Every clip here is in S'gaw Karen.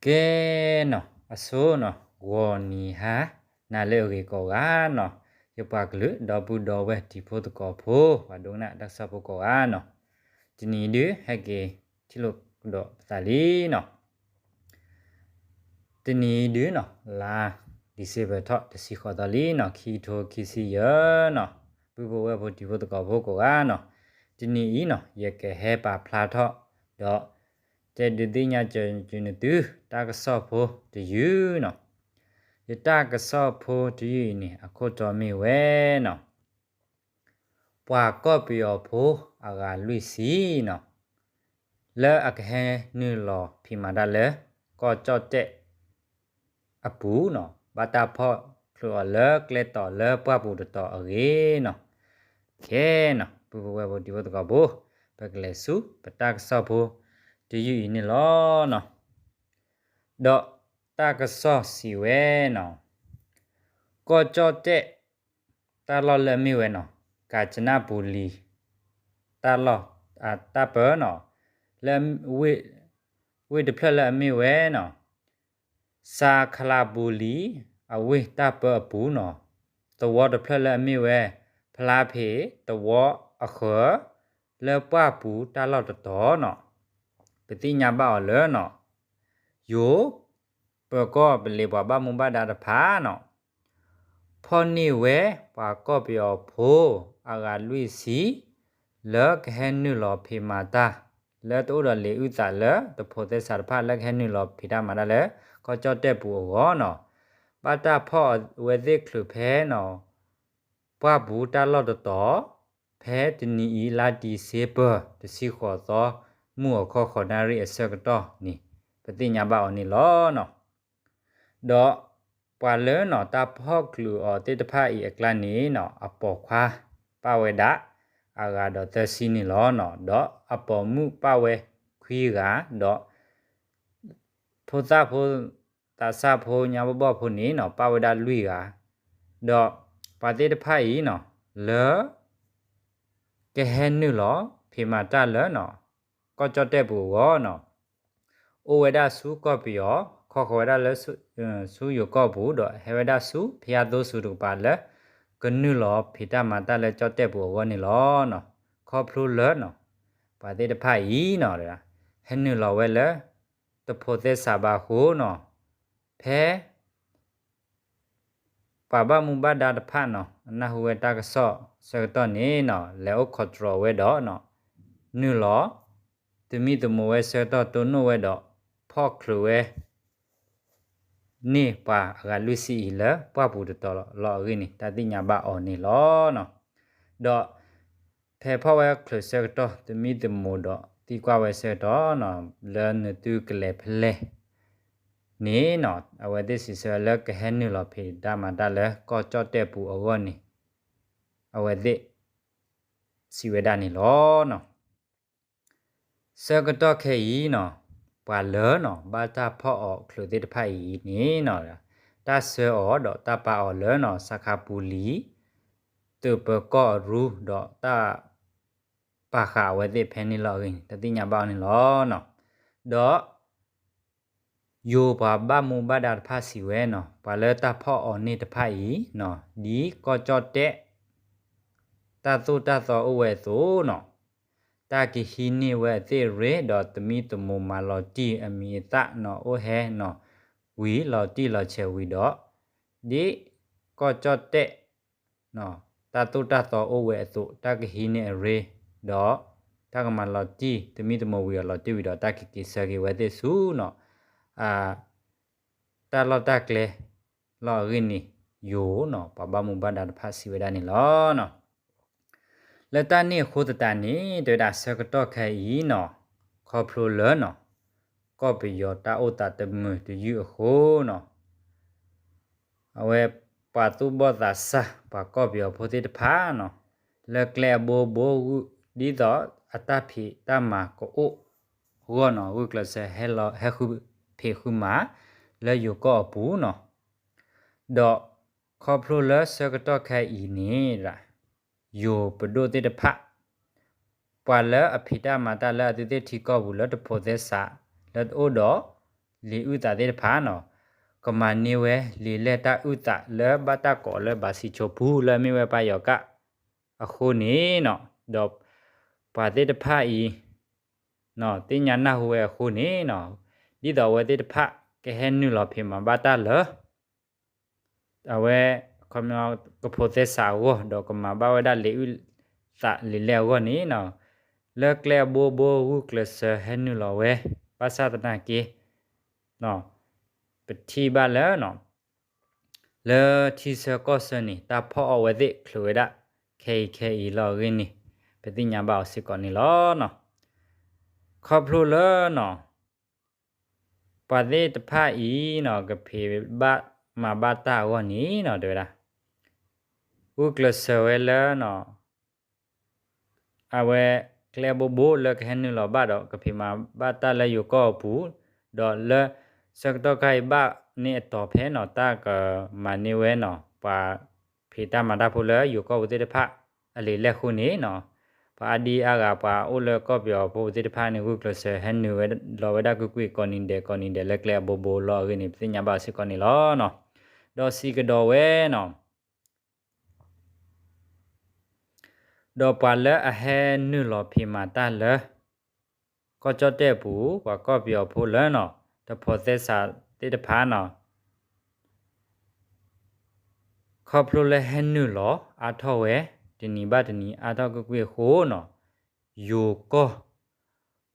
ကဲနီၤ အဆိနီၤ ဂီၤနံၤဟါ နၤလၢအဂ့ၤကိးဂၤနီၤ, ယပှၤကလုာ် ဒီပုၢ်ဒီဝဲၢ်တံၤဖိသကိးဖိ ပှၤဒိကနၣ်တၢ်ကစီၣ်ဖိကိးဂၤနီၤ, တနံၤအံၤဒုး ဟဲက့ၤထံၣ်လိာ်ကဒီးပသးလံနီၤ. တနံၤအံၤဒုးနီၤ လါ December ထီၣ် တဆံဃိးသီလံနီၤ, ခံကထိခံဆံယဲၢ်နီၤ, ပုၢ်ဖိဝဲၢ်ဖိတံၤဖိသကိးဖိကိးဂၤနီၤ, တနံၤအံၤနီၤ ယကဟဲပာ်ဖျါထီၣ် ဒီး တဲဒုးသ့ၣ်ညါစၢၤနသု တၢ်ကစီၣ်ဖိတယုၢ်နီၤ. ယတၢ်ကစီၣ်ဖိတယုၢ်အံၤန့ၣ် အခိၣ်တီမ့ၢ်ဝဲနီၤ ပှၤကီၢ်ပယီၤဖိအဂၤလွံၢ်ဆံနီၤ, လၢအကဟဲနုာ်လီၤဖံးမၤတၢ်လၢ ကီၢ်ကၠီၣ်တဲၣ်အပူၤနီၤ, ဘၣ်တၢ်ဖီၣ်ချုးအီၤလၢကျဲတီၤလၢပှၢ်ပူၤတတီၤအဂ့ၢ်နီၤ. ခဲနီၤ ပုၢ်ဖိဝဲၢ်ဖိတံၤဖိသကိးဖိ, ပကလဲၤဆူပတၢ်ကစီၣ်ဖိတယုၢ်အံၤန့ၣ်လီၤနီၤ. ဒီးတၢ်ကစီၣ်စံးဝဲနီၤ, ကီၢ်ကၠီၣ်တဲၣ် တၢ်လီၢ်လၢအမ့ၢ်ဝဲနီၤ ကၣ်စနၣ်ပူၤလံၤ တၢ်လီၢ် တၢ်ပၢနီၤ လၢ ဝ့ၢ်တဖျၢၣ်လၢအမ့ၢ်ဝဲနီၤ စးခလးပူၤလံၤ အဝ့ၢ်တၢ်ပၢအပူၤနီၤ, သဝီတဖျၢၣ်လၢအမ့ၢ်ဝဲ ဖလါဖ့းသဝီအဃၢၤ လၢပှၢ်ပူၤတၢ်လီၢ်တတီၤနီၤ, ပသ့ၣ်ညါဘၣ်အီၤလၢနီၤ ယိၤ ပၢၤကီၢ်ပလံၤပှၤဘၣ်မူဘၣ်ဒါတဖၣ်နီၤ ဖီၣ်န့ၢ်ဝဲပှၤကီၢ်ပယီၤဖိအဂၤလွံၢ်ဆံ လၢကဟဲနုာ်လီၤဖံးမၤတၢ် လၢတအိၣ်ဒီးလံာ်အုၣ်သးလၢတဖိးသဲစးတဖၣ်လၢကဟဲနုာ်လီၤဖံးတၢ်မၤတၢ်လၢ ကီၢ်ကၠီၣ်တဲၣ်ပူၤအဂီၢ်နီၤ, ဘၣ်တၢ်ဖီၣ်အဝဲသ့ၣ်ချုးဖဲနီၤ ပှၢ်ပူၤတၢ်လီၢ်တတီၤ ဖဲတနံၤအံၤလါ December တဆံဃိးသီ မုၢ်အီၤခီဃိးနၣ်ရံၣ်အဆၢကတီၢ်န့ၣ် ပသ့ၣ်ညါဘၣ်အီၤန့ၣ်လီၤနီၤ. ဒီးပှၤလၢနီၤ တၢ်ဖီၣ်ချုးအီၤသ့ၣ်တဖၣ်အံၤအကျါန့ၣ်နီၤ အပိာ်ခွါပၣ်ဝဲဒၣ် အဂၤဒီးသၢဆံန့ၣ်လီၤနီၤ, ဒီးအပိာ်မုၣ်ပၣ်ဝဲခွံဂၤ, ဒီး ဖိသၣ်ဖိ သးစၢ်ဖိညါဘီၣ်ဘီၣ်ဖိန့ၣ်နီၤ ပၣ်ဝဲဒၣ်လွံၢ်ဂၤ, ဒီးပှၤသ့ၣ်တဖၣ်အံၤနီၤ လၢ ကဟဲနုာ်လီၤ ဖံးမၤတၢ်လၢနီၤ ကီၢ်ကၠီၣ်တဲၣ်ပူၤအဂီၢ်နီၤ, အိၣ်ဝဲဒၣ်ဆူကီၢ်ပယီၤ, ခီဃီၤဝဲဒၣ်လၢ ဆူယိၤကီၢ်ပူၤ, ဒီးဟဲဝဲဒၣ်ဆူဖယါသိဆူတကပၤလၢ ကနုာ်လီၤဖံးတၢ်မၤတၢ်လၢကၠီၣ်တဲၣ်ပူၤအဂီၢ်န့ၣ်လီၤနီၤ. ခီဖျိလၢနီၤ ပှၤသ့ၣ်တဖၣ်အံၤနီၤ ဟဲနုာ်လီၤဝဲလၢ တဖိးသဲစးဘၣ်အဃိနီၤ, ဖဲ ပှၤဘၣ်မူဘၣ်ဒါတဖၣ်နီၤ အနၢ်ဟူဝဲတၢ်ကစီၣ်ဆၢကတီၢ်န့ၣ်နီၤ လဲၤအိၣ် control ဝဲဒီး နုာ်လီၤ သမံသမိးဝဲဆၢကတီၢ်တိၢ်နီၣ်ဝဲဒီး ဖီၣ်ချုးဝဲ န့ၢ်ပှၤအဂၤလွံၢ်ဆံအံၤလၢပှၢ်ပူၤတတီၤလီၤအဂ့ၢ်န့ၣ် တၢ်သ့ၣ်ညါဘၣ်အီၤန့ၣ်လီၤ. ဒီး ဖဲဖီၣ်ဝဲချုးဆၢကတီၢ် သမံသမိးဒီးသံကွၢ်ဝဲဆၢကတီၢ်နီၤ လၢနသုကလဲၤဖဲလဲၣ်န့ၣ်နီၤ အဝဲသ့ၣ်စံးဆၢလၢကဟဲနုာ်လီၤဖံးတၢ်မၤတၢ်လၢကီၢ်ကၠီၣ်တဲၣ်ပူၤအဂီၢ်န့ၣ် အဝဲသ့ၣ် စံးဝဲဒၣ်န့ၣ်လီၤ. ဆၢကတီၢ်ခဲအံၤနီၤ ပှၤလၢနီၤ ဘၣ်တၢ်ဖီၣ်အီၤချုးသ့ၣ်တဖၣ်အံၤန့ၣ်နီၤ တၢ်ဆှၢအီၤဒီးတၢ်ပာ်အီၤလၢနီၤ စးခါပူၤလံၤ သုးပၢၤကီၢ်အရူ ဒီးတၢ် ပာ်ဃာ်အဝဲသ့ၣ်ဖဲန့ၣ်လီၤအဂ့ၢ်န့ၣ် တၢ်သ့ၣ်ညါဘၣ်အီၤန့ၣ်လီၤ. ဒီး ယိၤပှၤဘၣ်မူဘၣ်ဒါတဖၣ်စံးဝဲနီၤ ပှၤလၢတၢ်ဖီၣ်အီၤန့ၣ်တဖၣ်အံၤနီၤ ဒ်ကီၢ်ကၠီၣ်တဲၣ် တၢ်သိၣ်တၢ်သီအိၣ်ဝဲအသိးနီၤ တၢ်ကဟံးန့ၢ်ဝဲအသ့ၣ်ရ့ ဒီးသမံသမိးမၤလီၤတံၢ်အမံၤအသၣ်နီၤ အိၣ်ဟဲနီၤ ဝံၤလီၤတံၢ်လီၤဆဲးဝံၤဒီး ဒ်ကီၢ်ကၠီၣ်တဲၣ် တၢ်သိၣ်တၢ်သီအိၣ်ဝဲအသိး တၢ်ကဟံးန့ၢ်အရ့ ဒီး တၢ်ကမၤလီၤတံၢ် သမံသမိးဝံၤအလီၤတံၢ်ဝံၤဒီး တၢ်ကက့ၤဆှၢက့ၤဝဲသ့ၣ်ဆူနီၤ တၢ်လီၢ်တၢ်ကျဲလီၤအဂ့ၢ်န့ၣ် ယိၤနီၤ ပှၤဘၣ်မူဘၣ်ဒါတဖၣ်စံးဝဲဒၣ်န့ၣ်လီၤ. လၢတၢ်န့ၣ်အဃိသတးန့ၣ် တဲဝဲဒၣ်ဆၢကတီၢ်ခဲအံၤနီၤ ခီဖျိလၢနီၤ ကီၢ်ပယီၤတၢ်အိၣ်သးတမုာ်တယုၢ်အဃိနီၤ အဝဲပှၤသူၣ်ဘီၣ်သးစၢ် ပှၤကီၢ်ပယီၤဖိသ့ၣ်တဖၣ်နီၤ လၢကျဲအဘိဘိဂုာ် ဒ်သိးအတၢ်ဖံးတၢ်မၤကအိၣ်အဂီၢ်နီၤ ဂုာ်ကျဲးစၢးဟဲဃုဖံးဃုမၤ လၢယိၤကီၢ်အပူၤနီၤ ဒီးခီဖျိလၢဆၢကတီၢ်ခဲအံၤန့ၣ် ယိၤပဒိၣ်သ့ၣ်တဖၣ် ပှၤလၢအဖံးတၢ်မၤတၢ်လၢအသုးသ့ၣ်ထံကီၢ်ပူၤလၢတဖိးသဲစး လၢတအိၣ်ဒီး လံာ်အုၣ်သးသ့ၣ်တဖၣ်နီၤ, ကမၤန့ၢ်ဝဲလံာ်လဲၢ်တၢ်အုၣ်သးလၢဘၣ်တၢ်ကိးလၢဘၣ်စံးဆိပူလၢအမ့ၢ်ဝဲပၢ်ယီၤကၣ်အဃိန့ၣ်နီၤ, ဒီးပှၤသ့ၣ်တဖၣ်အံၤ သ့ၣ်ညါနၢ်ဟူဝဲအဃိန့ၣ်နီၤ, ဒ်သိးအဝဲသ့ၣ်တဖၣ်ကဟဲနုာ်လီၤဖံးမၤဘၣ်တၢ်လၢ အဝဲ ကဖိးသဲစးအဂီၢ် ဒီးကမၤဘၣ်ဝဲဒၣ်လံာ်အုၣ်သးလံာ်လဲၢ်အဂီၢ်န့ၣ်နီၤ, လၢကျဲအဘိဘိဂုာ်ကျဲးစၢးဟဲနုာ်လီၤဝဲ, ဘၣ်ဆၣ်သနာ်က့ ပထံၣ်ဘၣ်လၢ လၢထံဆၢကီၢ်ဆၢန့ၣ် တၢ်ဖီၣ်အီၣ်ဝဲသ့ၣ်ချုးဝဲဒၣ် ခဲအံၤခဲအံၤလီၤအဂ့ၢ်န့ၣ် ပသ့ၣ်ညါဘၣ်အီၤစ့ၢ်ကီးန့ၣ်လီၤ. ခီဖျိလၢနီၤ ပှၤသ့ၣ်တဖၣ်အံၤနီၤ ကဖံးဘၣ်မၤဘၣ်တၢ်အဂီၢ်န့ၣ်နီၤ တဲဝဲဒၣ် ဂုာ်ကျဲးစၢးဝဲလၢနီၤ အဝဲကျဲဘိဘိလၢကဟဲနုာ်လီၤဘၣ်ဒီး ကဖံးမၤဘၣ်တၢ်လၢယိၤကီၢ်အပူၤ, ဒီးလၢဆၢကတီၢ်ခါအံၤဘၣ်န့ၣ်အတီၤဖဲနီၤ တၢ်ကမၤန့ၢ်ဝဲနီၤ ပှၤဖံးတၢ်မၤတၢ်ဖိလၢယိၤကီၢ်ပူၤသ့ၣ်တဖၣ် အလံာ်လဲၢ်ဃိန့ၣ်နီၤ, ပှၤအါဒံအါဂၤ ပှၤအိၣ်လၢကီၢ်ပယီၤဖိသ့ၣ်တဖၣ်န့ၣ် ဂုာ်ကျဲးစၢးဟဲနုာ်ဝဲလီၤဝဲဒၣ်ကွ့ၢ်ကွ့ၢ် ကိးနံၤဒဲးကိးနံၤဒဲးလၢကျဲအဘိဘိလီၤအဂ့ၢ်န့ၣ် ပသ့ၣ်ညါဘၣ်စ့ၢ်ကီးန့ၣ်လီၤ. ဒီးစံးကဒီးဝဲနီၤ ဒီးပှၤလၢအဟဲနုာ်လီၤဖံးမၤတၢ်လၢ ကီၢ်ကၠီၣ်တဲၣ်ပူၤ ပှၤကီၢ်ပယီၤဖိလၢနီၤ တဖိးသဲစးသ့ၣ်တဖၣ်နီၤ ခီဖျိလၢဟဲနုာ်လီၤအါထီၣ်ဝဲ တနံၤဘၣ်တနံၤအါထီၣ်ကွ့ၢ်ကွ့ၢ်အဃိနီၤ, ယိၤကီၢ်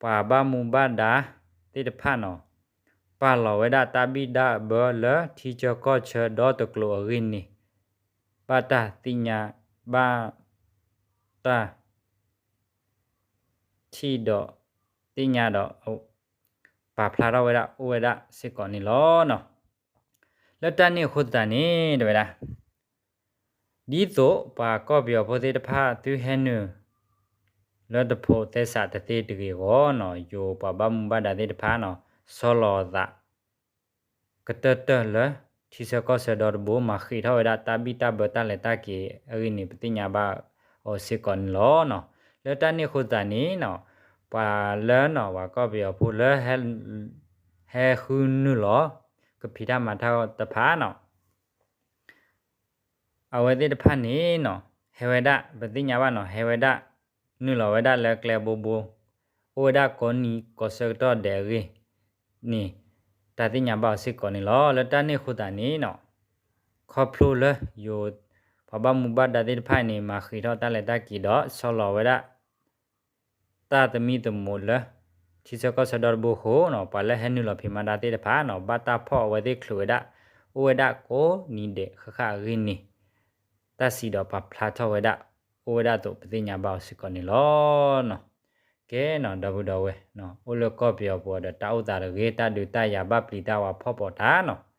ပှၤဘၣ်မူဘၣ်ဒါသ့ၣ်တဖၣ်နီၤ ပာ်လီၤဝဲဒၣ်တၢ်ဘံၣ်တၢ်ဘၢလၢထံဆၢကီၢ်ဆၢဒီတကျိၤအဂ့ၢ်န့ၣ် ဘၣ်တၢ်သ့ၣ်ညါ ဘၣ်တၢ် ထံၣ်ဒီးသ့ၣ်ညါဒီး ပာ်ဖျါထီၣ်ဝဲဒၣ် အိၣ်ဝဲဒၣ်စ့ၢ်ကီးန့ၣ်လီၤ. လၢတၢ်န့ၣ်အဃိသတးန့ၣ် တဲဝဲဒၣ် ဒ်သိးပှၤကီၢ်ပယီၤဖိသ့ၣ်တဖၣ်သုဟဲနုာ် လၢတဖိးသဲစးတသ့တဂ့ၤအဂီၢ်နီၤ ယိၤပှၤဘၣ်မူဘၣ်ဒါသ့ၣ်တဖၣ်နီၤ ဆီလီၤသး ကတၢၢ်တၢၢ်လၢ ထံဆၢကီၢ်ဆၢဒီတဘိ မၤဃံးထီၣ်ဝဲဒၣ်တၢ်ဘံၣ်တၢ်ဘၢတၢ်လဲၤတၢ်က့ၤအဂ့ၢ်န့ၣ် ပသ့ၣ်ညါဘၣ်အီၤစ့ၢ်ကီးန့ၣ်လီၤ. လၢတၢ်န့ၣ်အဃိသတးန့ၣ်နီၤ ပှၤလၢနီၤ ပှၤကီၢ်ပယီၤဖိလၢ ဟဲဃုနုာ်လီၤ ကဖံးတၢ်မၤတၢ်တဖၣ်နီၤ အဝဲသ့ၣ်တဖၣ်န့ၣ်နီၤ ဟဲဝဲဒၣ် ပသ့ၣ်ညါဘၣ်နီၤ ဟဲဝဲဒၣ် နုာ်လီၤဝဲဒၣ်လၢကျဲဘိဘိ အိၣ်ဝဲဒၣ်ကိးနံၤကိးဆၢကတီၢ်ဒဲးအဂ့ၢ်န့ၣ် တၢ်သ့ၣ်ညါဘၣ်အီၤစ့ၢ်ကီးန့ၣ်လီၤ. လၢတၢ်န့ၣ်အဃိသတးန့ၣ်နီၤ ခီဖျိလၢယိၤ ပှၤဘၣ်မူဘၣ်ဒါသ့ၣ်တဖၣ်န့ၣ် မၤဃံးထီၣ်တၢ်လဲၤတၢ်က့ၤဒီး ဆီလီၤဝဲဒၣ် တၢ်သမံသမိးလၢ ထံဆၢကီၢ်ဆၢဒီတဘိအဃိနီၤ ပှၤလၢဟဲနုာ်လီၤဖံးမၤတၢ်သ့ၣ်တဖၣ်နီၤ ဘၣ်တၢ်ဖီၣ်အဝဲသ့ၣ်ချုးဝဲဒၣ် အိၣ်ဝဲဒၣ်ကိးနံၤဒဲးဃၣ်ဃၣ်အဂ့ၢ်န့ၣ် တၢ်စံးဒီးပာ်ဖျါထီၣ်ဝဲဒၣ် အိၣ်ဝဲဒၣ်အသိး ပသ့ၣ်ညါဘၣ်အီၤစ့ၢ်ကီးန့ၣ်လီၤ. ကဲနီၤ ဒီပုၢ်ဒီဝဲၢ် အိၣ်လၢကီၢ်ပယီၤပူၤဒီး တၢ်အိၣ်သးတဂ့ၤ တၢ်ဒုးတၢ်ယၤဘၣ်ပျံၤတၢ်ဝဲ ဖီၣ်ပီၤတၢ်နီၤ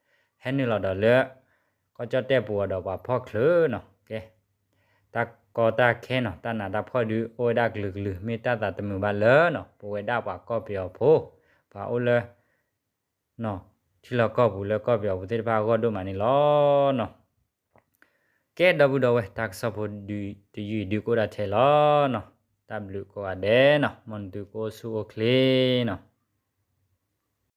ဟဲနုာ်လီၤဒီးလၢ ကီၢ်ကၠီၣ်တဲၣ်ပူၤဒီးပှၤဖီၣ်ချုးနီၤ ကဲ တၢ်ကီတၢ်ခဲနီၤ တၢ်နးတၢ်ဖှီၣ်ဒုးအိၣ်ဝဲဒၣ်ကလုာ်ကလုာ် မ့ၢ်တၢ်သးတမုာ်ဘၣ်လၢနီၤ ပဝဲဒၣ်ပှၤကီၢ်ပယီၤဖိ ပှၤအိၣ်လၢ ထံလီၢ်ကီၢ်ပူၤလၢကီၢ်ပယီၤပူၤသ့ၣ်တဖၣ်အဂီၢ်ဒိၣ်မးန့ၣ်လီၤ. ကဲ ဒီပုၢ်ဒီဝဲၢ် တၢ်ကစီၣ်ဖိတယုၢ်အံၤဒုးကအိၣ်ဒၣ်ထဲလီၤ. တၢ်ဘျုးကိးဂၤဒဲးနီၤ မ်သုကအိၣ်ဆူၣ်အိၣ်ချ့နီၤ.